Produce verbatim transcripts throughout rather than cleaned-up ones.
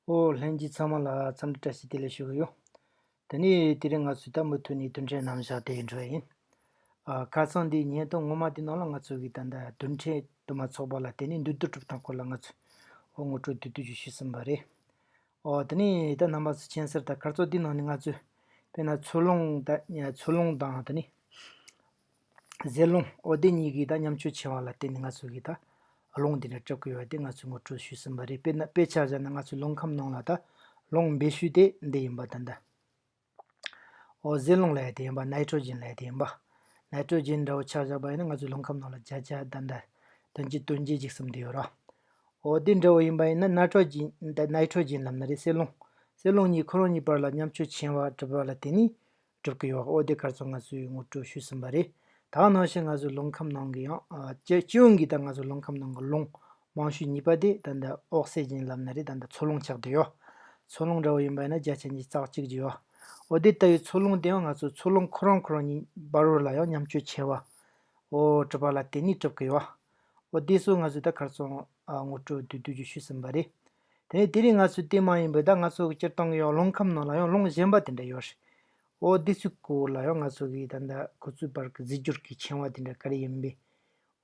ཨོ། ལྷན་རྒྱས་ཚང་མ་ལ་འཚམས་འདྲི་བཀྲ་ཤིས་བདེ་ལེགས་ཞུ་གི་ཡོད། དེ་ནས་དེ་རིང་ང་ཚོས་ད་མུ་མཐུད་ནས་རྡུལ་ཕྲན་རྣམ་གཞག་དེ་འགྲོ་ཡ་ཡིན། ཨ། ཁ་སང་འདིའི་བརྙན་ཐུང་སྔོན་མ་དེ་ནང་ལ་ང་ཚོ་གིས་ད་ལྟ་རྡུལ་ཕྲན་དུ་མ་ཚོགས་པ་ལ་བརྟེན་ནས་འདུས་རྡུལ་གྲུབ་སྟངས་སྐོར་ལ་ང་ཚོས་ཨོ་ངོ་སྤྲོད་བསྡུས་བསྡུས་ཅིག་ཞུས་ཟིན་པ་རེད། ཨོ། དེ་ནས་ད་རྣམ་པ་ཚོ་མཁྱེན་གསལ་ལྟར་ཁ་རྩང་འདིའི་ནང་ནས་ང་ཚོས་དཔེར་ན་ཚོར་རླུང་ད་ཚོར་རླུང་དང་དེ་ནས་ཟེར་རླུང་། ཨོ། དེ་གཉིས་ཀྱི་ད་མཉམ་སྤྱོད་ཆེ་བ་ལ་བརྟེན་ནས་ང་ཚོ་གིས་ད་རླུང་འདི་འདྲ་གྲུབ་ཀྱི་ཡོད་དེ་ང་ཚོས་ངོ་སྤྲོད་ཞུས་ཟིན་པ་རེད། དཔེར་ན་དཔེ་ཆ་བཞག་ན་ང་ཚོའི་རླུང་ཁམས་ནང་ལ་ད་རླུང་འབེལ་ཤོས་དེ་འདི་ཡིན་པ་ད་ད། ཨོ། ཟེར་རླུང་ལབ་ཡ་དེ་ཡིན་པ། ནའི་ཊྲོ་ཇིན་ལབ་ཡ་དེ་ཡིན་པ། ནའི་ཊྲོ་ཇིན་འདྲ་བོ་ཆ་བཞག་པ་ཡིན་ན་ང་ཚོའི་རླུང་ཁམས་ནང་ལ་བརྒྱ་ཆ་ད་ད་བདུན་ཅུ་དོན་བརྒྱད་ཅིག་གསུམ་དེ་ཡོད་ར། ཨོ། དེ་འདྲ་བོ་ཡིན་པ་ཡིན་ན་ནའི་ཊྲོ་ཇིན་ད་ནའི་ཊྲོ་ཇིན་ལབ་ན་རེད། ཟེར་རླུང་། ཟེར་རླུང་གཉིས་ཁོ་རང་གཉིས་བར་ལ་མཉམ་སྤྱོད་ཆེ་བ་གྲུབ་པ་ལ་བརྟེན་ནས་གྲུབ་ཀྱི་ཡོད། ཨོ། དེ་ཁ་རྩང་ང་ཚོས་ངོ་སྤྲོད་ཞུས་ཟིན་པ་རེད། ད་ག་ནང་བཞིན་ང་ཚོའི་རླུང་ཁམས་ནང་གི་ཡང་ཨ་སྤྱི་སྤྱི་ཡོངས་ཀྱི་ད་ང་ཚོའི་རླུང་ཁམས་ནང་གི་རླུང་མང་ཤོས་གཉིས་པ་དེ་ད་ལྟ་ཨོག་སི་ཇིན་ལབ་ན་རེད། ད་ལྟ་ཚོར་རླུང་ཆགས་བསྡད་ཡོད། ཚོར་རླུང་འདྲ་བོ་ཡིན་པ་ཡིན་ན་བརྒྱ་ཆ་ཉི་ཤུ་རྩ་གཅིག་ཅིག་ཡོད། ཨོ། དེ་ལྟ་བུའི་ཚོར་རླུང་དེ་ཡང་ང་ཚོའི་ཚོར་རླུང་ཁོ་རང་ཁོ་རང་གཉིས་བར་བར་ལ་ཡང་མཉམ་སྤྱོད་ཆེ་བ། ཨོ། གྲུབ་པ་ལ་བརྟེན་ནས་གྲུབ་ཀྱི་ཡོད། ཨོ། དེ་ཚོ་ང་ཚོས་ད་ཁ་རྩང་ཨ་ངོ་སྤྲོད་བསྡུས་བསྡུས་ཅིག་ཞུས་ཟིན་པ་རེད། དེ་ནས་དེ་རིང་ང་ཚོས་དེ་མ་ཡིན་པའི་ད་ང་ཚོ་གི་སྤྱིར་བཏང་གི་ཡང་རླུང་ཁམས་ནང་ལ་ཡང་རླུང་གཞན་པ་དེ་འདྲ་ཡོད་རེད། ཨོ། དེ་ཚོའི་སྐོར་ལ་ཡང་ང་ཚོ་གི་ད་ལྟ་ཁོ་ཚོའི་བར་གྱི་རྫས་འགྱུར་གྱི་འཆིང་བ་དེ་འདྲ་ག་རེ་ཡིན་པས།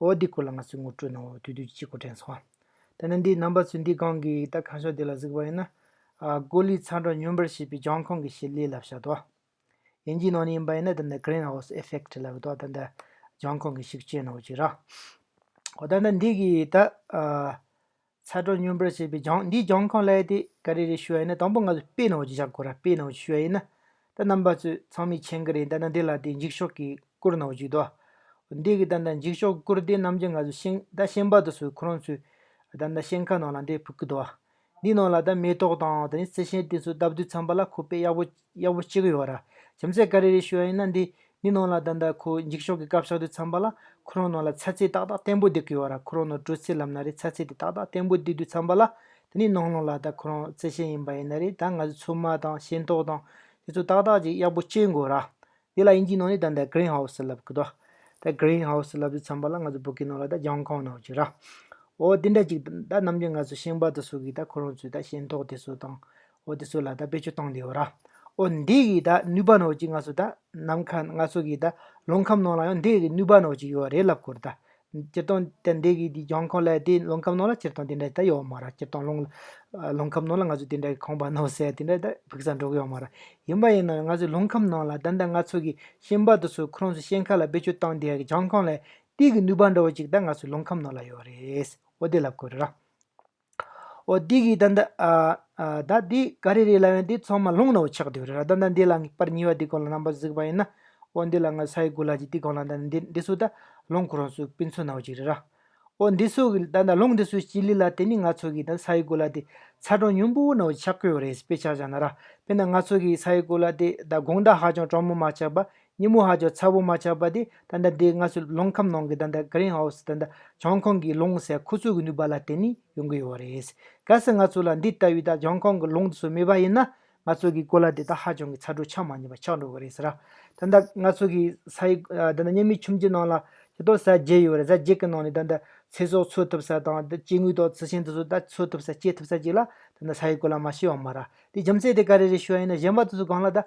ཨོ། འདི་སྐོར་ལ་ང་ཚོས་ངོ་སྤྲོད་གནང་བ་དུས་དུས་གཅིག་གོ་དྲན་སོང་། དེ་ནས་འདི་རྣམ་པ་ཚོས་འདི་སྒང་གི་ད་ཁ་ཕྱོགས་དེ་ལ་གཟིགས་པ་ཡིན་ན། ཨ། གོ་ལའི་ཚ་གྲང་སྙོམས་པར་བྱེད་པའི་ལྗང་ཁང་གི་བྱེད་ལས་ལབ་བྱ་དོ། དབྱིན་ཇིའི་ནང་ནས་ཡིན་པ་ཡིན་ན་ད་ལྟ་Greenhouse Effect ལབ་དོ། ད་ལྟ་ལྗང་ཁང་གི་ཤུགས་རྐྱེན་ནོ་ཅིག་ར། ཨོ། ད་ལྟ་འདི་གི་ད། ཨ། ཚ་གྲང་སྙོམས་པར་བྱེད་པའི་ལྗང་འདིའི་ལྗང་ཁང་ལབ་ཡ་དེ་ག་རེ་རེད་ཞུ་བ་ཡིན་ན། དང་པོ་ང་ཚོས་དཔེ་ནང་བཞིན་བཞག་དགོས་ར། དཔེ་ནང་བཞིན་ཞུ་བ་ཡིན་ན། ད་རྣམ་པ་ཚོས་ཚང་མས་མཁྱེན་གྱི་རེད། ད་ལྟ་འདི་ལ་དེ་འགྱིག་ཤོག་གི་གུར་ནང་བཞིན་འདུག་འདི་གི་ད་ལྟ་འགྱིག་ཤོག་གུར་དེ་ནམ་རྒྱུན་ང་ཚོ་ཤིང་ད་ཤིང་པ་དེ་ཚོས་ཁོ་རང་ཚོས་ད་ལྟ་ཤིང་ཁ་ནང་ལ་འདི་ཕུབ་ཀྱི་འདུག་འདི་ནང་ལ་ད་མེ་ཏོག་དང་དེ་ནས་རྩི་ཤིང་དེ་ཚོ་བཏབ་དུས་ཙམ་པ་ལ་ཁོ་དཔེ་ཡག་པོ་ཡག་པོ་སྐྱེ་གི་ཡོད་ར། རྒྱུ་མཚན་ག་རེ་རེད་ཞུ་བ་ཡིན་ན། འདི་འདི་ནང་ལ་ད་ལྟ་ཁོ་འགྱིག་ཤོག་གི་ཀ་བཞག་དུས་ཙམ་པ་ལ་ཁོ་རང་ནང་ལ་ཚ་ཚད་ཏག་ཏག་བརྟན་པོ་སྡོད་ཀྱི་ཡོད་ར། ཁོ་རང་ནང་དྲོད་ཚད་ལབ་ན་རེད། ཚ་ཚད་དེ་ཏག་ཏག་བརྟན་པོ་སྡོད་དུས་ཙམ་པ་ལ། དེ་ནས་ནང་ལོགས་ལ་ད་ཁོ་རང་རྩི་ཤིང་ཡིན་པ་ཡིན་ན་རེད། ད་ང་ཚོ་ཚོད་མ་དང་ཤིང་ཏོག་དང་དེ་ཚོ་ཏག་ཏག་ཅིག་ཡག་པོ་སྐྱེ་དགོས་ར། དེ་ལ་དབྱིན་ཇིའི་ནང་ནས་ད་ལྟ་Greenhouse ལབ་ཀྱི་འདུག་ད་Greenhouse ལབ་དུས་ཙམ་པ་ལ་ང་ཚོ་བོད་སྐད་ནང་ལ་ད་ལྗང་ཁང་ནང་བཞིན་ར། ཨོ། དེ་འདྲ་ཅིག་ད་ནམ་རྒྱུན་ང་ཚོ་ཤིང་པ་དེ་ཚོ་གིས་ད་ཁོ་རང་ཚོའི་ད་ཤིང་ཏོག་དེ་ཚོ་དང་། ཨོ། དེ་ཚོ་ལ་ད་བེད་སྤྱོད་བཏང་བསྡད་ཡོད་ར། ཨོ། འདི་གི་ད་ནུས་པ་ནང་བཞིན་ང་ཚོ་ད་ནམ་མཁའ་ང་ཚོ་གི་ད་རླུང་ཁམས་ནང་ལ་ཡང་འདི་གི་ནུས་པ་ནང་བཞིན་ཡོད་རེད་ལབ་དགོས་རེད་ད། སྤྱིར་བཏང་དེ་འདྲའི་གི་དེ་ལྗང་ཁང་ལབ་དེ་རླུང་ཁམས་ནང་ལ་སྤྱིར་བཏང་དེ་འདྲ་ད་ཡོད་མ་རེད། སྤྱིར་བཏང་རླུང་རླུང་ཁམས་ནང་ལ་ང་ཚོ་དེ་འདྲ་གི་ཁང་པ་ནང་ཟེར་དེ་འདྲ་ད་ཕུགས་ས་འགྲོ་གི་ཡོད་མ་རེད། ཡིན་པ་ཡིན་ན་ང་ཚོའི་རླུང་ཁམས་ནང་ལ་ད་ལྟ་ང་ཚོ་གི་ཤིང་པ་དེ་ཚོ་ཁོ་རང་ཚོ་ཤིང་ཁ་ལ་བེད་སྤྱོད་བཏང་བསྡད་ཡ་གི་ལྗང་ཁང་ལབ་དེ་གི་ནུས་པ་འདྲ་བོ་ཅིག་ད་ང་ཚོའི་རླུང་ཁམས་ནང་ལ་ཡོད་རེད། འོ་དེ་ལབ་དགོས་རེད་ར། འོ་འདི་གི་ད་ལྟ་ཨ་ཨ་ད་འདི་ག་རེ་རེད་ལབ་ཡང་འདི་ཚང་མ་རླུང་ནང་ཆགས་བསྡད་ཡོད་རེད་ར། ད་ལྟ་འདི་ལ་ངས་པར་གཉིས་པ་འདི་སྒང་ལ་རྣམ་པ་གཟིགས་པ་ཡིན་ན། འོ་འདི་ལ་ང་ས་ཡི་གོ་ལ་གཅིག་འདི་སྒང་ལ་ད་འདི་འདི་ཚོ་ད་རླུང་ཁོ་རང་ཚོའི་དཔེ་མཚོན་ནང་བཞིན་རེད་ར། འོ་འདི་ཚོ་གི་ད་ལྟ་རླུང་འདི་ཚོའི་བྱེད་ལས་ལ་བརྟེན་ནས་ང་ཚོ་གི་ད་ས་ཡི་གོ་ལ་དེ་ཚ་གྲང་སྙོམས་པོ་ནང་ཆགས་ཀྱི་ཡོད་རེད། དཔེ་ཆ་བཞག་ན་ར། དཔེར་ན་ང་ཚོ་གི་ས་ཡི་གོ་ལ་དེ་ད་དགོང་དག་ཧ་ཅང་གྲང་མོ་མ་ཆགས་པ། ཉིན་མོ་ཧ་ཅང་ཚ་པོ་མ་ཆགས་པ་དེ་ད་ལྟ་འདི་ང་ཚོའི་རླུང་ཁམས་ནང་གི་ད་ལྟ་Greenhouse ད་ལྟ་ལྗང་ཁང་གི་རླུང་ཟེར་ཁོ་ཚོ་གི་ནུས་པ་ལ་བརྟེན་ནས་ཡོང་གི་ཡོད་རེད། གལ་སྲིད་ང་ཚོ་ལ་འདི་ལྟ་བུའི་ད་ལྗང་ཁང་གི་རླུང་དེ་ཚོ་མེད་པ་ཡིན་ན། ང་ཚོ་གི་གོ་ལ་དེ་ད་ཧ་ཅང་གི་ཚ་དྲོད་ཆགས་མ་ཉན་པ་ཆགས་འགྲོ་གི་རེད་ཟེར་ར། ད་ལྟ་ང་ཚོ་གི་ས་ཡི་ད་ལྟ་སྔོན་མའི་ཆུ་མཇལ་ནང་ལ་ཇི་ལྟར་ས་བརྒྱད་ཡོད་རེད། ས་བརྒྱད་ཀྱི་ནང་ནས་ད་ལྟ་ཚེ་སྲོག་འཚོ་ཐུབ་ས་དང་ད་སྐྱེ་དངོས་དང་རྩི་ཤིང་དེ་ཚོ་ད་འཚོ་ཐུབ་ས་སྐྱེ་ཐུབ་ས་ཅིག་ལ་ད་ལྟ་ས་ཡི་གོ་ལ་མ་ཤི་བ་མ་ར། དེ་རྒྱུ་མཚན་དེ་ག་རེ་རེད་ཞུ་བ་ཡིན་ན་གཞན་པ་དེ་ཚོ་སྒང་ལ་ད་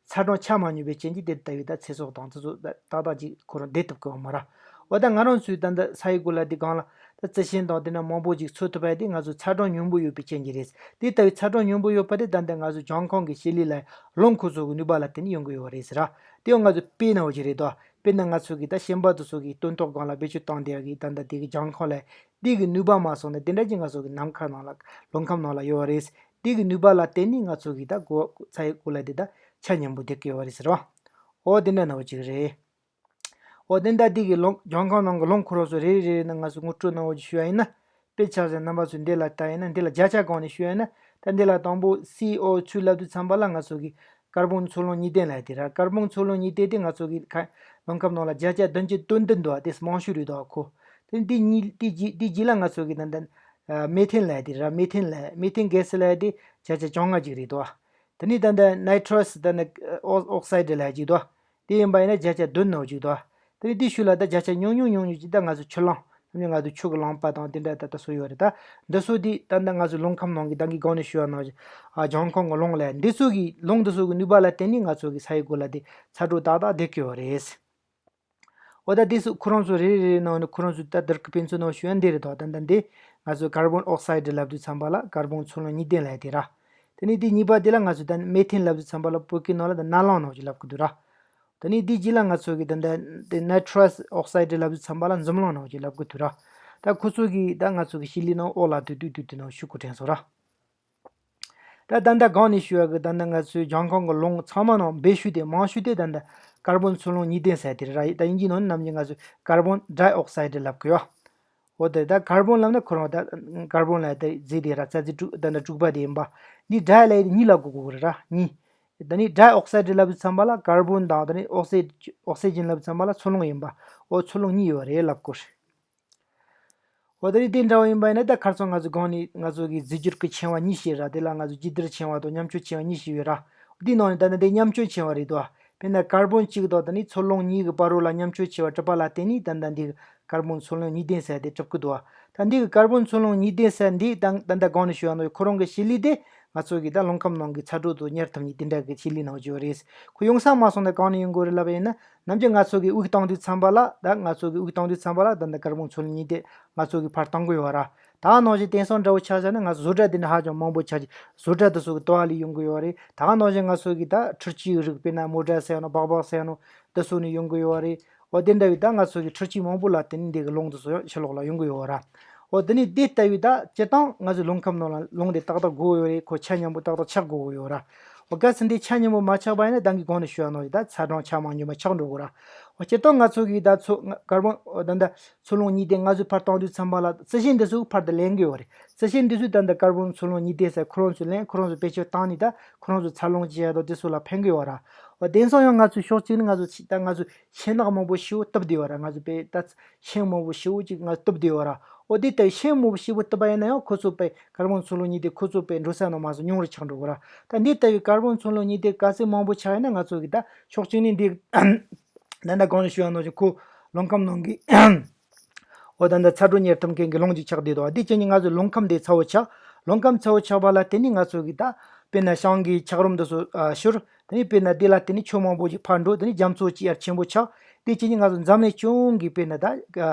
ཚ་གྲང་ཆགས་མ་མྱོང་བའི་རྐྱེན་གྱིས་དེ་ལྟ་བུའི་ད་ཚེ་སྲོག་དང་དེ་ཚོ་ད་ཏག་ཏག་ཅིག་ཁོ་རང་བསྡད་ཐུབ་ཀྱི་ཡོད་མ་རེད། འོ་ད་ང་རང་ཚོའི་ད་ལྟ་ས་ཡི་གོ་ལ་འདི་སྒང་ལ་ད་རྩི་ཤིང་དང་དེ་འདྲ་མང་པོ་ཅིག་འཚོ་ཐུབ་པ་དེ་ང་ཚོ་ཚ་གྲང་སྙོམས་པོ་ཡོད་པའི་རྐྱེན་གྱིས་རེད། དེ་ལྟ་བུའི་ཚ་གྲང་སྙོམས་པོ་ཡོད་པ་དེ་ད་ལྟ་ང་ཚོ་ལྗང་ཁང་གི་བྱེད་ལས་ལ་རླུང་ཁོ་ཚོ་གི་ནུས་པ་ལ་བརྟེན་ནས་ཡོང་གི་ཡོད་རེད་ཟེར་ར། དེ་ཡང་ང་ཚོ་དཔེ་ནང་བཞིན་རེད་དོ། དཔེར་ན་ང་ཚོ་གི་ད་ཤིང་པ་དེ་ཚོ་གི་སྟོན་ཐོག་སྒང་ལ་བེད་སྤྱོད་བཏང་བསྡད་ཡ་གི་ད་ལྟ་དེ་གི་ལྗང་ཁང་ལ་དེ་གི་ནུས་པ་མ་སོང་ན་དེ་འདྲ་ཅིག་ང་ཚོ་གི་ནམ་མཁའ་ནང་ལ་རླུང་ཁམས་ནང་ལ་ཡོད་རེད། དེ་གི་ནུས་པ་ལ་བརྟེན་ནས་ང་ཚོ་གི་ད་གོ་ཚ་ཡི་གོ་ལ་དེ་ད་ཆ་མཉམ་པོ་བསྡད་ཀྱི་ཡོད་རེད་ཟེར་བ། འོ་དེ་འདྲ་ནང་བཞིན་ཅིག་རེད། འོ་དེ་ལྟ་འདི་གི་རླུང་ལྗང་ཁང་ནང་གི་རླུང་ཁོ་རང་ཚོ་རེ་རེ་རེ་རེ་ནང་ང་ཚོ་ངོ་སྤྲོད་གནང་བ་ཅིག་ཞུ་ཡ་ཡིན་ན། དཔེ་ཆ་བཞག་རྣམ་པ་ཚོས་འདི་ལ་ལྟ་ཡིན་ན་འདི་ལ་བརྒྱ་ཆ་གང་ནས་ཞུ་ཡ་ཡིན་ན། ད་འདི་ལ་དང་པོ་སི་ཨོ་ཚུལ་ལབ་དུས་ཙམ་པ་ལ་ང་ཚོ་གི་ཀར་བོན་ཚོར་རླུང་གཉིས་ལྡན་ལབ་དེ་ར། ཀར་བོན་ཚོར་རླུང་གཉིས་ལྡན་དེ་ང་ཚོ་གི་ཁ་རླུང་ཁམས་ནང་ལ་བརྒྱ་ཆ་བདུན་ཅུ་དོན་བདུན་འདུག་དེ་མང་ཤོས་རེད་འདུག་ཁོ། དེ་འདི་གཉིས་འདི་རྗེས་འདི་རྗེས་ལ་ང་ཚོ་གི་ད་ལྟ་མེ་ཐན་ལབ་དེ་ར། མེ་ཐན་ལབ་མེ་ཐན་གྷེ་སི་ལབ་དེ་བརྒྱ་ཆ་བཅོ་ལྔ་ཅིག་རེད་འདུག་དེ་ནས་ད་ལྟ་ནའི་ཊྲོ་སི་ད་ནི་ཨོ་ཨོག་སའི་ཌི་ལབ་ཅིག་འདུག་དེ་ཡིན་པ་ཡིན་ན་བརྒྱ་ཆ་བདུན་ནང་ཅིག་འདུག་དེ་ནས་དེའི་ཤུལ་ལ་ད་བརྒྱ་ཆ་ཉུང་ཉུང་ཉུང་ཉུང་ཅིག་ད་ང་ཚོ་ཆུ་རླངས་ ནམ་རྒྱུན་ང་ཚོ་ཆུ་གི་རླངས་པ་དང་དེ་འདྲ་ད་ལྟ་སོ་ཡོད་རེད། ད་འདི་ཚོ་དེ་ད་ལྟ་ང་ཚོ་རླུང་ཁམས་ནང་གི་ད་གིན་གོང་ནས་ཞུ་བ་ནང་བཞིན་ཨ་ལྗང་ཁང་གི་རླུང་ལས་འདི་ཚོ་གི་རླུང་འདི་ཚོ་གི་ནུས་པ་ལ་བརྟེན་ནས་ང་ཚོ་གི་ས་ཡི་གོ་ལ་དེ་ཚ་དྲོད་ཏག་ཏག་བསྡད་ཀྱི་ཡོད་རེད། འོ་ད་དེ་ཚོ་ཁོ་རང་ཚོ་རེ་རེ་རེ་ནང་ནས་ཁོ་རང་ཚོ་ད་དེར་གི་དཔེ་མཚོན་ནང་ཞུ་ཡ་འདི་རེད་དོ། ད་ད་འདི་ང་ཚོ་ཀར་བོན་ཨོག་སའིད་ལབ་དུས་ཙམ་པ་ལ་ཀར་བོན་འཚོ་རླུང་གཉིས་ལྡན་ལབ་དེ་ར། དེ་ནས་དེ་གཉིས་པ་དེ་ལ་ང་ཚོ་ད་མེ་ཐེན་ལབ་དུས་ཙམ་པ་ལ་བོད་སྐད་ནང་ལ་ད་ནན་རླངས་ནང་བཞིན་ལབ་གི་འདུག་ར། དེ་ནས་དེ་རྗེས་ལ་ང་ཚོ་གི་ད་ད་དེ་ནའི་ཊྲས་ཨོག་སའིད་ལབ་དུས་ཙམ་པ་ལ་འཛུམ་རླངས་ནང་བཞིན་ལབ་གི་འདུག་ར། ད་ཁོ་ཚོ་གི་ད་ང་ཚོ་གི་བྱེད་ལས་ནང་ཨོ་ལ་དུ་དུ་དུ་དུ་ནང་ཞུ་གི་དྲན་སོང་ར། ད་ད་ལྟ་གོང་ནས་ཞུ་ཡག་གི་ད་ལྟ་ང་ཚོའི་ལྗང་ཁང་གི་རླུང་ཚང་མ་ནང་སྦས་ཤོས་དེ་མང་ཤོས་དེ་ད་ལྟ་ཀར་བོན་འཚོ་རླུང་གཉིས་ལྡན་ཟེར་དེ་རེད་ར། ད་དབྱིན་ཇིའི་ནང་ནས་ནམ་རྒྱུན་ང་ཚོས་ཀར་བོན་ཌའི་ཨོག་སའིད་ལབ་གི་ཡོད། འོ་དེ་ད་ཀར་བོན་ལབ་ན་ཁོ་རང་ད་ཀར་བོན་ལབ་དེ་རྫས་དེ་ར། རྩ་རྫས་དྲུག་ད་ལྟ་དྲུག་པ་དེ་ཡིན་པ། འདི་ཌའི་ལབ་དེ་གཉིས་ལབ་དགོས་གོ་གི་རེད་ར། གཉིས། ད་ནི་ཌའི་ཨོག་སའིད་ལབ་དུས་ཙམ་པ་ལ་ཀར་བོན་དང་ད་ནི་ཨོག་སི་ཨོག་སི་ཇན་ལབ་དུས་ཙམ་པ་ལ་འཚོ་རླུང་ཡིན་པ། འོ་འཚོ་རླུང་གཉིས་ཡོད་རེད་ལབ་དགོས་རེད། འོ་ད་རེས་དེ་འདྲ་བ་ཡིན་པ་ཡིན་ན་ད་ཁར་སང་ང་ཚོ་གོང་ནས་ང་ཚོ་གི་རྫས་འགྱུར་གྱི་ཆེ་བ་གཉིས་བཤད་ར། དེ་ལ་ང་ཚོ་གཅིག་སྡུད་ཆེ་བ་དང་མཉམ་སྤྱོད་ཆེ་བ་གཉིས་བཤད་ཡོད་ར། འདིའི་ནང་ནས་ད་ནི་དེ་མཉམ་སྤྱོད་ཆེ་བ་རེད་དོ། དཔེར་ན་ཀར་བོན་གཅིག་དང་ད་ནི་འཚོ་རླུང་གཉིས་ཀྱི་བར་རོ་ལ་མཉམ་སྤྱོད་ཆེ་བ་གྲུབ་པ་ལ་བརྟེན་ནས་ད་ལྟ་འདི་གི་ཀར་བོན་འཚོ་རླུང་གཉིས་ལྡན་ཟེར་དེ་གྲུབ་ཀྱི་འདུག་ད་འདི་གི་ཀར་བོན་འཚོ་རླུང་གཉིས་ལྡན་ཟེར་འདི་ད་ད་ལྟ་གོང་ནས་ཞུ་བ་ནང་བཞིན་ཁོ་རང་གི་བྱེད་ལས་དེ་ང་ཚོ་གི་ད་རླུང་ཁམས་ནང་གི་ཚ་དྲོད་དུ་ཉར་ཐུབ་མཁན་དེ་འདྲ་གི་བྱེད་ལས་ནང་བརྗོད་རེད། ཁོ་ཡོང་ས་མ་སོང་ན་གང་ནས་ཡོང་དགོས་རེད་ལབ་པ་ཡིན་ན། ནམ་རྒྱུན་ང་ཚོ་གི་དབུགས་གཏོང་དུས་ཙམ་པ་ལ་ད་ང་ཚོ་གི་དབུགས་གཏོང་དུས་ཙམ་པ་ལ་ད་ལྟ་ཀར་བོན་འཚོ་རླུང་གཉིས་ལྡན་ང་ཚོ་གི་ཕར་གཏོང་གི་ཡོད་ར། ད་ག་ནང་བཞིན་དེང་སང་འདྲ་བོ་ཆ་བཞག་ན་ང་ཚོ་བཟོ་གྲྭ་འདི་འདྲ་ཧ་ཅང་མང་པོ་ཆགས་ཀྱི། བཟོ་གྲྭ་དེ་ཚོ་གི་ལྟོ་བ་ལས་ཡོང་གི་ཡོད་རེད། ད་ག་ནང་བཞིན་ང་ཚོ་གི་ད་འཕྲུལ་ཆས་རིགས་དཔེར་ན་མོ་ཊ་ཟེར་ཡང་ན་སྦག་སྦག་ཟེར་ཡང་ན་དེ་ཚོ་ནས་ཡོང་གི་ཡོད་རེད། འོ་དེ་འདྲ་བའི་ད་ང་ཚོ་གི་འཕྲུལ་ཆས་མང་པོ་ལ་བརྟེན་ནས་འདི་གི་རླུང་དེ་ཚོ་ཡང་ཕྱི་ལོགས་ལ་ཡོང་གི་ཡོད་ར། འོ་དེ་ནས་དེ་ལྟ་བུའི་ད་སྤྱིར་བཏང་ང་ཚོའི་རླུང་ཁམས་ནང་ལ་རླུང་དེ་ཏག་ཏག་དགོས་ཡོད་རེད། ཁོ་ཆ་མཉམ་པོ་ཏག་ཏག་ཆགས་དགོས་ཡོད་ར། འོ་གལ་སྲིད་འདི་ཆ་མཉམ་པོ་མ་ཆགས་པ་ཡིན་ན་ད་གིན་གོང་ནས་ཞུ་བ་ནང་བཞིན་ད་ཚ་གྲང་ཆ་མ་མཉམ་པ་ཆགས་འགྲོ་གི་ར། འོ་སྤྱིར་བཏང་ང་ཚོ་གིས་ད་འཚོ་ཀར་བོན་འོ་ད་ད་འཚོ་རླུང་གཉིས་ལྡན་ང་ཚོས་ཕར་གཏོང་དུས་ཙམ་པ་ལ་རྩི་ཤིང་འདི་ཚོ་ཕར་དུ་ལེན་གི་ཡོད་རེད། རྩི་ཤིང་འདི་ཚོས་ད་ད་ཀར་བོན་འཚོ་རླུང་གཉིས་ལྡན་ཟེར་ཁོ་རང་ཚོས་ལེན། ཁོ་རང་ཚོས་བེད་སྤྱོད་བཏང་ནས་ད་ཁོ་རང་ཚོ་འཚར་ལོངས་བྱེད་ཡ་དང་དེ་ཚོ་ལ་ཕན་གི་ཡོད་ར། འོ་དེང་སང་ཡང་ང་ཚོས་ཕྱོགས་གཅིག་ནས་ང་ཚོ་ཕྱི་ད་ང་ཚོ་ཤིང་ནགས་མང་པོ་ཞེ་པོ་བཏབ་བསྡད་ཡོད་ར། ང་ཚོ་དཔེ་ད་ཤིང་མང་པོ་ཞེ་པོ་ཅིག་ང་ཚོ་བཏབ་བསྡད་ཡོད་ར། འོ་དེ་ལྟ་བུའི་ཤིང་མང་པོ་ཞེ་པོ་བཏབ་པ་ཡིན་ན་ཡང་ཁོ་ཚོ་དཔེ་ཀར་བོན་འཚོ་རླུང་གཉིས་ལྡན་ཁོ་ཚོ་དཔེ་འགྲོ་ས་ནང་མ་སོང་ཉུང་རུ་ཆགས་འགྲོ་གི་ར། ད་འདི་ལྟ་བུའི་ཀར་བོན་འཚོ་རླུང་གཉིས་ལྡན་ག་ཚོད་མང་པོ་ཆགས་ཡིན་ན་ང་ཚོ་གི་ད་ཕྱོགས་གཅིག་ནས་འདི་ད་ལྟ་གོང་ནས་ཞུ་བ་ནང་བཞིན་ཁོ་རླུང་ཁམས་ནང་གི་འོ་ད་ལྟ་ཚ་དྲོད་ཉར་ཐུབ་མཁན་གྱི་རླུང་ཅིག་ཆགས་བསྡད་འདུག་འདི་བྱས་ནས་ང་ཚོའི་རླུང་ཁམས་དེ་ཚ་བོ་ཆགས། རླུང་ཁམས་ཚ་བོ་ཆགས་པ་ལ་བརྟེན་ནས་ང་ཚོ་གི་ད་དཔེར་ན་བྱང་གི་འཁྱགས་རོམ་འདི་ཚོ་ཨ་བཞུར། དེ་ནས་དཔེར་ན་དེ་ལ་བརྟེན་ནས་ཆུ་མང་པོ་ཅིག་ཕར་འགྲོ། དེ་ནས་རྒྱ་མཚོ་ཅིག་ཡར་ཆེན་པོ་ཆགས། དེ་བྱས་ནས་ང་ཚོ་འཛམ་གླིང་སྤྱི་ཡོངས་ཀྱི་དཔེར་ན་ད་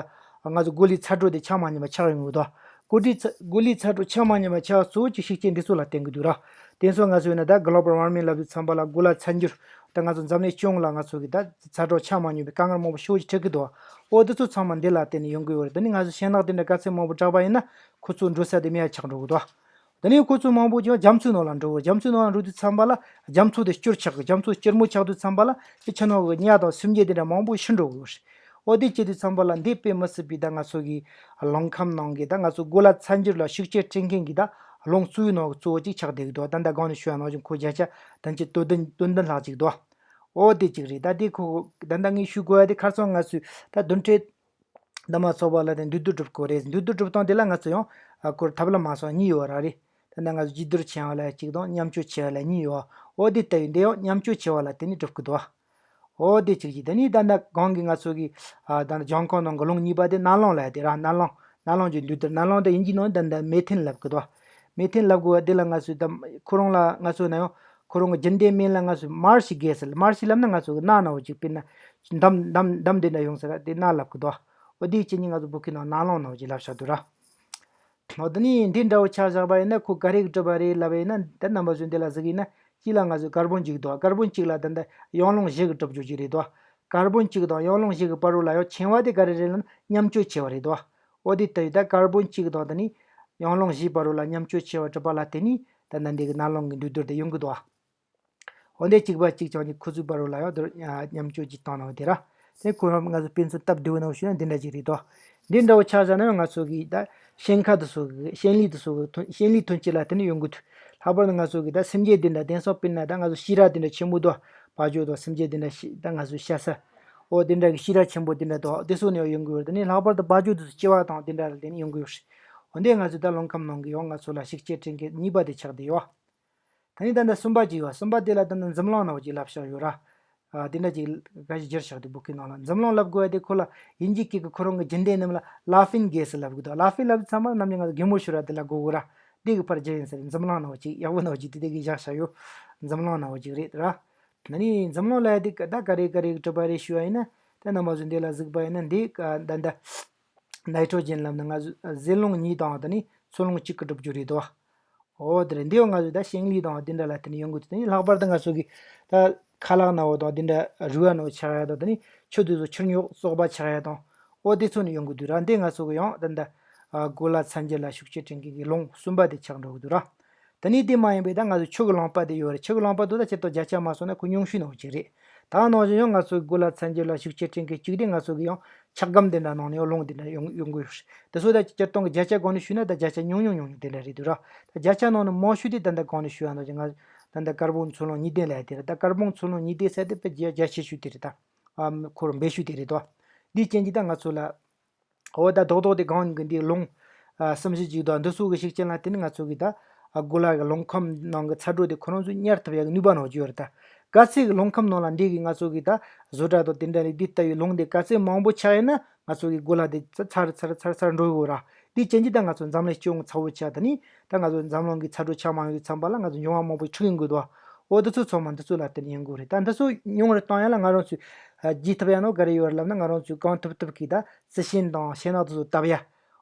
ཨ་ང་ཚོ་གོ་ལའི་ཚ་དྲོད་དེ་ཆ་མ་མཉམ་པ་ཆགས་ཡོང་གི་འདུག་གོ་ལའི་ཚ་གོ་ལའི་ཚ་དྲོད་ཆ་མ་མཉམ་པ་ཆགས་གཙོ་བོ་ཅིག་ཤུགས་རྐྱེན་འདི་ཚོ་ལ་བརྟེན་གི་འདུག་ར། དེ་ཚོ་ང་ཚོས་ན་ད་གློ་བལ་ཝར་མིང་ལབ་དུས་ཙམ་པ་ལ་གོ་ལ་ཚ་འགྱུར། ད་ང་ཚོ་འཛམ་གླིང་སྤྱི་ཡོངས་ལ་ང་ཚོ་གི་ད་ཚ་དྲོད་ཆ་མ་མཉམ་པའི་དཀའ་ངལ་མང་པོ་ཤོས་ཅིག་འཕྲད་ཀྱི་འདུག་འོ་དེ་ཚོ་ཚང་མ་འདི་ལ་བརྟེན་ནས་ཡོང་གི་ཡོད་རེད། དེ་ནི་ང་ཚོ་ཤིང་ནགས་དེ་འདྲ་ག་ཚོད་མང་པོ་བསྒྲགས་པ་ཡིན་ན་ཁོ་ཚོ་འགྲོ་ས་དེ་མེད་ཡ་ཆགས་འགྲོ་གི་འདུག་དེ་ནས་ཁོ་ཚོ་མང་པོ་ཅིག་རྒྱ་མཚོའི་ནང་ལ་འགྲོ་གི། རྒྱ་མཚོའི་ནང་ལ་འགྲོ་དུས་ཙམ་པ་ལ་རྒྱ་མཚོ་དེ་སྐྱུར་ཆགས་གི། རྒྱ་མཚོ་སྐྱུར་མོ་ཆགས་དུས་ཙམ་པ་ལ་དེ་ཕྱི་ནང་གི་ཉ་དང་སེམས་ཅན་དེ་འདྲ་མང་པོ་ཤི་འགྲོ་གི་ཡོད་རེད། འོ་དེ་བྱེད་དུས་ཙམ་པ་ལ་འདི་དཔེ་མི་སྲིད་པའི་ད་ང་ཚོ་གི་རླུང་ཁམས་ནང་གི་ད་ང་ཚོ་གོ་ལ་ཚ་འགྱུར་ལ་ཤུགས་རྐྱེན་སྤྲད་མཁན་གྱི་ད་རླུང་གཙོ་བོའི་ནང་གི་གཙོ་བོ་གཅིག་ཆགས་བསྡད་ཀྱི་འདུག་ད་ལྟ་གོང་ནས་ཞུ་བ་ནང་བཞིན་ཁོ་བརྒྱ་ཆ་བདུན་ཅུ་དོན་བདུན་དོན་བདུན་ལྷག་ཅིག་འདུག་འོ་དེ་གཅིག་རེད། ད་དེ་ཁོ་ད་ལྟ་ངས་ཞུ་དགོས་ཡ་དེ་ཁ་སང་ང་ཚོས་ད་བདུན་ཕྲག་འདི་མ་ཚོགས་པ་ལ་དེ་འདུས་སྡོད་སྒྲུབ་དགོས་རེད། འདུས་སྡོད་སྒྲུབ་སྟངས་དེ་ལ་ང་ཚོ་ཡང་ཨ་སྐོར་ཐབས་ལམ་མ་སོང་གཉིས་ཡོད་ར་རེད། ད་ལྟ་ང་ཚོ་གཅིག་སྡུད་ཆེ་བ་ལ་གཅིག་དང་མཉམ་སྤྱོད་ཆེ་བ་ལ་གཉིས་ཡོད། འོ་དེ་ལྟ་བུའི་འདི་ཡང་མཉམ་སྤྱོད་ཆེ་བ་ལ་བརྟེན་ནས་སྒྲུབ་ཀྱི་འདུག་འོ་དེ་གཅིག་གཅིག་དེ་ནས་ད་ལྟ་གོང་གི་ང་ཚོ་གི་ཨ་ད་ལྟ་ལྗང་ཁང་ནང་གི་རླུང་གཉིས་པ་དེ་ནན་རླུང་ལབ་ཡ་དེ་ར། ནན་རླུང་ནན་རླུང་གི་འདུས་སྡོད། ནན་རླུང་དེ་དབྱིན་ཇིའི་ནང་ད་ལྟ་མེ་ཐེན་ལབ་ཀྱི་འདུག་མེ་ཐེན་ལབ་དགོས་པ་དེ་ལ་ང་ཚོས་ད་ཁོ་རང་ལ་ང་ཚོ་ན་ཡང་ཁོ་རང་གི་རྒྱུན་ལྡན་མིང་ལ་ང་ཚོས་མར་ཤི་གེ་སི་ལབ། མར་ཤི་ལབ་ན་ང་ཚོ་གི་སྣ་ནང་བཞིན་དཔེར་ན་འདམ་འདམ་འདམ་དེ་འདྲ་ཡོང་ས་ར། དེ་སྣ་ལབ་ཀྱི་འདུག་འོ་དེ་བྱས་ནས་ང་ཚོ་བོད་སྐད་ནང་ནན་རླུང་ནང་བཞིན་ལབ་བཞག་འདུག་ར། འོ་དེ་ནས་འདི་འདྲ་བོ་ཆ་བཞག་པ་ཡིན་ན་ཁོ་ག་རེ་གིས་གྲུབ་པ་རེད་ལབ་པ་ཡིན་ན། ད་རྣམ་པ་ཚོས་འདི་ལ་གཟིགས་ཡིན་ན་གཅིག་ལ་ང་ཚོས་ཀར་བོན་གཅིག་འདུག་ཀར་བོན་གཅིག་ལ་ད་ལྟ་ཡང་རླུང་བཞི་གི་གྲུབ་རྒྱུ་གཅིག་རེད་དོ། ཀར་བོན་གཅིག་དང་ཡང་རླུང་བཞི་གི་བར་རོ་ལ་ཡང་ཆེ་བ་དེ་ག་རེ་རེད་ལབ་ན་མཉམ་སྤྱོད་ཆེ་བ་རེད་དོ། འོ་དེ་ལྟ་བུའི་ད་ཀར་བོན་གཅིག་དང་དེ་ནས་ཡང་རླུང་བཞིའི་བར་རོ་ལ་མཉམ་སྤྱོད་ཆེ་བ་གྲུབ་པ་ལ་བརྟེན་ནས་ད་ལྟ་འདི་གི་ནན་རླུང་གི་འདུས་སྡོད་དེ་ཡོང་གི་འདུག་འོ་འདི་གཅིག་པ་གཅིག་ཀྱང་ནི་ཁོ་ཚོའི་བར་རོ་ལ་ཡང་དེར་མཉམ་སྤྱོད་ཅིག་བཏང་གནང་བ་དེ་ར། དེ་ཁོ་རང་ང་ཚོ་དཔེ་མཚོན་སྟབས་བདེ་བོ་ནང་ཞུས་ན་འདི་འདྲ་ཅིག་རེད་དོ། འདི་འདྲ་བོ་ཆ་བཞག་ན་ཡང་ང་ཚོ་གི་ད་ཞིང་ཁ་དེ་ཚོ་གི་ཞིང་ལས་དེ་ཚོ་གི་ཐོན་ཞིང་ལས་ཐོན་སྐྱེད་ལ་དེ་ནི་ཡོང་གི་འདུག་ལྷག་པར་དུ་ང་ཚོ་གི་ད་སེམས་ཅན་འདི་འདྲ་དེང་སང་དཔེར་ན་ད་ང་ཚོ་ཤི་ར་འདི་འདྲ་ཆེན་པོ་འདུག་བ་ཇོ་དང་སེམས་ཅན་འདི་འདྲ་ཤི་ད་ང་ཚོ་ཤ་ས། འོ་དེ་འདྲ་གི་ཤི་ར་ཆེན་པོ་དེ་འདྲ་འདུག་དེ་ཚོ་ནས་ཡང་ཡོང་གི་ཡོད་རེད། དེ་ནི་ལྷག་པར་དུ་བ་ཇོ་དེ་ཚོ་ལྕི་བ་དང་དེ་འདྲ་ལ་དེ་ནི་ཡོང་གི་ཡོད་རེད། འོ་འདི་ང་ཚོ་ད་རླུང་ཁམས་ནང་གི་ཡང་ང་ཚོ་ལ་ཤུགས་རྐྱེན་སྤྲད་མཁན་གཉིས་པ་དེ་ཆགས་བསྡད་ཡོད། ད་ནི་ད་ལྟ་གསུམ་པ་ཅིག་ཡོད། གསུམ་པ་དེ་ལ་ད་ལྟ་འཛུམ་རླུང་ནང་བཞིན་ལབ་བཞག་ཡོད་ར། ཨ་དེ་འདྲ་ཅིག་ག་ཞིག་བསྒྱུར་བཞག་འདུག་བོད་སྐད་ནང་ལ། འཛམ་གླིང་ལབ་དགོས་ཡ་དེ་ཁོ་ལ་དབྱིན་ཇིའི་སྐད་ཀྱི་ཁོ་རང་གི་རྒྱུན་ལྡན་རྣམས་ལ་ལ་ཕིང་གེ་སི་ལབ་གི་འདུག་ལ་ཕིང་ལབ་ཚང་མ་ནམ་རྒྱུན་ང་ཚོ་གད་མོ་ཤོར་བ་དེ་ལ་གོ་གོ་ར། དེ་གི་ཕར་བསྒྱུར་ཡིན་ཟེར། འཛམ་གླིང་ནང་བ་ཅིག་ཡག་པོ་ནང་བ་ཅིག་དེ་དེ་གི་བཞག་བཞག་ཡོད། འཛམ་གླིང་ནང་བ་ཅིག་རེད་ར། ད་ནི་འཛམ་གླིང་ལབ་ཡ་དེ་ད་ག་རེ་ག་རེ་གྲུབ་པ་རེད་ཞུ་བ་ཡིན་ན། ད་རྣམ་པ་ཚོ་འདི་ལ་གཟིགས་པ་ཡིན་ན་འདི་ད་ད་ནའི་ཊྲོ་ཇེན་ལབ་ན་ང་ཚོ་ཟེ་རླུང་གཉིས་དང་ད་ནི་འཚོ་རླུང་གཅིག་གི་གྲུབ་རྒྱུ་རེད་དོ། འོ་དེ་རེད། འདི་ཡང་ང་ཚོས་ད་ཤིང་ལི་དང་འདི་འདྲ་ལ་བརྟེན་ནས་ཡོང་གི་འདུག་དེ་ནི་ལྷག་པར་དུ་ང་ཚོ་གི་ད་ཁ་ལག་ནང་འོ་དང་འདི་འདྲ་རུལ་བ་ནང་ཆགས་ཡ་དང་། དེ་ནི་ཆུ་དེ་ཚོ་ཆུ་རྙོག་བཙོག་པ་ཆགས་ཡ་དང་། འོ་དེ་ཚོ་ནས་ཡོང་གི་འདུག་ར། འདི་ང་ཚོ་གི་ཡང་ད་ད་ཨ་གོ་ལ་མཚན་རྒྱུ་ལ་ཤུགས་རྐྱེན་སྤྲད་མཁན་གྱི་རླུང་གསུམ་པ་དེ་ཆགས་འགྲོ་གི་འདུག་ར། ད་ནི་དེ་མ་ཡིན་པའི་ད་ང་ཚོ་ཆུ་གི་རླངས་པ་དེ་ཡོད་རེད། ཆུ་གི་རླངས་པ་དེ་ད་སྤྱིར་བཏང་བརྒྱ་ཆ་མ་སོང་ན་ཁོ་ཉུང་ཤོས་ནང་གཅིག་རེད། ད་ནང་བཞིན་ཡང་ང་ཚོ་གོ་ལ་མཚན་རྒྱུ་ལ་ཤུགས་རྐྱེན་སྤྲད་མཁན་གཅིག་དེ་ང་ཚོ་གི་ཡང་ཆག་སྒམ་དེ་འདྲ་ནང་ནས་ཡང་རླུང་དེ་འདྲ་ཡོང་ཡོང་གི་ཡོད་རེད། དེ་ཚོ་ད་སྤྱིར་བཏང་གི་བརྒྱ་ཆ་སྒང་ནས་ཞུས་ན་ད་བརྒྱ་ཆ་ཉུང་ཉུང་ཉུང་ཉུང་དེ་འདྲ་རེད་འདུག་ར། ད་བརྒྱ་ཆ་ནང་ནས་མང་ཤོས་དེ་ད་ལྟ་གང་ནས་ཞུ་ཡ་ནང་བཞིན་ང་ད་ལྟ་ཀར་བོན་འཚོ་རླུང་གཉིས་ལྡན་ལབ་ཡ་དེ་རེད། ད་ཀར་བོན་འཚོ་རླུང་གཉིས་ལྡན་ཟེར་དེ་དཔེ་རྒྱ་རྒྱ་ཆེ་ཤོས་དེ་རེད། ད་ཨ་ཁོར་འབེལ་ཤོས་དེ་རེད་དོ། འདིའི་རྐྱེན་གྱིས་ད་ང་ཚོ་ལ། འོ་ད་རྡོག་རྡོག་དེ་གང་གི་འདི་རླུང་ཨ་གསུམ་བཞི་ཅིག་དང་འདི་ཚོ་གི་ཤུགས་རྐྱེན་ལ་བརྟེན་ནས་ང་ཚོ་གི་ད་ཨ་གོ་ལ་གི་རླུང་ཁམས་ནང་གི་ཚ་དྲོད་དེ་ཁོ་རང་ཚོས་ཉར་ཐུབ་ཡ་གི་ནུས་པ་ནང་བཅུག་ཡོད་རེད། ད་ག་ཚད་གི་རླུང་ཁམས་ནང་ལ་འདི་གི་ང་ཚོ་གི་ད་བཟོ་གྲྭ་དང་དེ་འདྲ་ལས་འདི་ལྟ་བུའི་རླུང་དེ་ག་ཚད་མང་པོ་ཆགས་ཡིན་ན་ང་ཚོ་གི་གོ་ལ་དེ་ཚ་ཚར་ཚར་ཚར་འགྲོ་གི་ཡོད་ར། འདིའི་རྐྱེན་གྱིས་ད་ང་ཚོ་འཛམ་གླིང་སྤྱི་ཡོངས་ཚ་བོ་ཆགས། ད་ནི་ད་ང་ཚོ་འཛམ་གླིང་གི་ཚ་དྲོད་ཆགས་མ་ཡོང་དུས་ཙམ་པ་ལ་ང་ཚོ་འབྱུང་བ་མང་པོ་འཁྲུག་ཡོང་གི་འདུག་འོ་འདི་ཚོ་ཚང་མ་འདི་ཚོ་ལ་བརྟེན་ནས་ཡོང་གི་རེད། ད་འདི་ཚོ་ཉུང་རུ་བཏང་ཡ་ལ་ང་རང་ཚོས་ཨ་བགྱིས་ཐུབ་ཡ་ནོ་ག་རེ་ཡོད་རེད་ལབ་ན། ང་རང་ཚོས་གང་ཐུབ་ཐུབ་ཀྱིས་ད་རྩི་ཤིང་དང་ཤིང་ནགས་དེ་ཚོ་བཏབ་ཡ།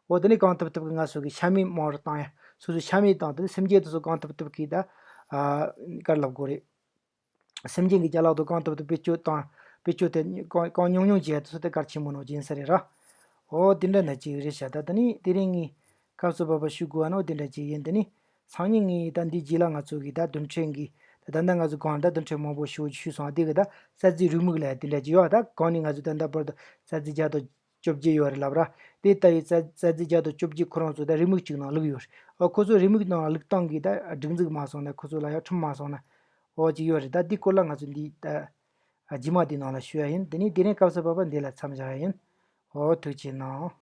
འོ་དེ་ནས་གང་ཐུབ་ཐུབ་ཀྱིས་ང་ཚོ་གི་ཤ་མེད་མང་རུ་བཏང་ཡ། སོ་སོའི་ཤ་མེད་དང་དེ་ནས་སེམས་ཅན་དེ་ཚོ་གང་ཐུབ་ཐུབ་ཀྱིས་ད་ཨ་ག་རེ་ལབ་དགོས་རེད། སེམས་ཅན་གྱི་ཅ་ལག་དེ་གང་ཐུབ་ཐུབ་བེད་སྤྱོད་བཏང་། བེད་སྤྱོད་དེ་གང་གང་ཉུང་ཉུང་བྱས་དེ་ཚོ་དེ་གལ་ཆེན་པོ་ནོ་ཡིན་ས་རེད་ར། འོ་དེ་འདྲ་འདྲ་ཅིག་རེད་ཤག་ད་དེ་ནས་དེ་རིང་ངས་སྐབས་སུ་བབ་པ་ཞུ་དགོས་པ་ནོ་དེ་འདྲ་ཅིག་ཡིན། དེ་ནས་སང་ཉིན་ངས་ད་འདིའི་རྗེས་ལ་ང་ཚོ་གི་ད་རྡུལ་ཕྲན་གྱི་ད་ད་ལྟ་ང་ཚོ་གང་ད་རྡུལ་ཕྲན་མང་པོ་ཞེ་པོ་ཞུས་སོང་། དེ་གི་ད་རྩ་རྫས་རེའུ་མིག་ལ་དེ་འདྲ་ཅིག་ཡོད། ད་གང་ནས་ང་ཚོ་ད་ལྟ་བར་དུ་རྩ་རྫས་བརྒྱ་དང་བཅོ་བརྒྱད་ཡོད་རེད་ལབ་ར། དེ་ལྟ་བུའི་རྩ་རྩ་རྫས་བརྒྱ་དང་བཅོ་བརྒྱད་ཁོ་རང་ཚོ་ད་རེའུ་མིག་གཅིག་ནང་བླུགས་ཡོད་རེད། ཨ་ཁོ་ཚོ་རེའུ་མིག་ནང་བླུགས་སྟངས་ཀྱི་ད་སྒྲིག་འཛུགས་མ་སོང་ན། ཁོ་ཚོ་ལ་ཡང་ཁྲིམས་མ་སོང་ན། འོ་ཅིག་ཡོད་རེད། ད་འདི་སྐོར་ལ་ང་ཚོ་འདི་ད་རྗེས་མ་འདི་ནང་ལ་ཞུ་ཡ་ཡིན། དེ་ནས་དེ་རིང་སྐབས་སུ་བབ་པ་འདི་ལ་མཚམས་བཞག་ཡ་ཡིན། འོ་ཐུགས་རྗེ་གནང་།